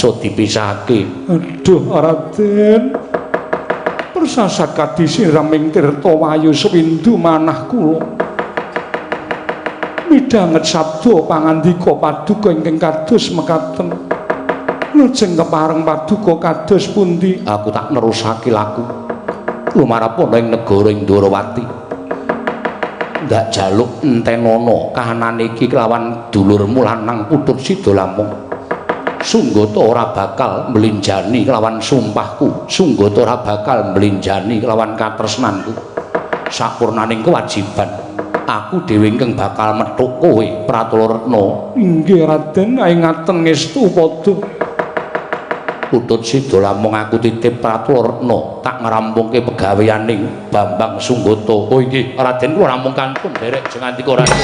bisa dipisahake. Aduh, Raden. Persasat kadisiraming tirta wayu sewindu manah kula. Midhanget sabda pangandika paduka ingkang kados mekaten. Lajeng kepareng paduka kados pundi? Aku tak nerusake laku lumarap ana ing negara Ndorowati. Ndak jaluk entenono kahanan iki kelawan dulurmu lanang Putut Sida Lamung. Sunggata ora bakal mlinjani kelawan sumpahku, sunggata ora bakal mlinjani kelawan katresnanku. Sapurnaning kewajiban, aku dhewe ingkang bakal methuk kowe Pratala Retna. Inggih Raden, ngaten ngestu padha. Putut Sida Lamung aku titip Pratala Retna tak ngrampungke pegaweaning Bambang Sunggata. Oh inggih, Raden kula namung kantun derek jeng andika Raden.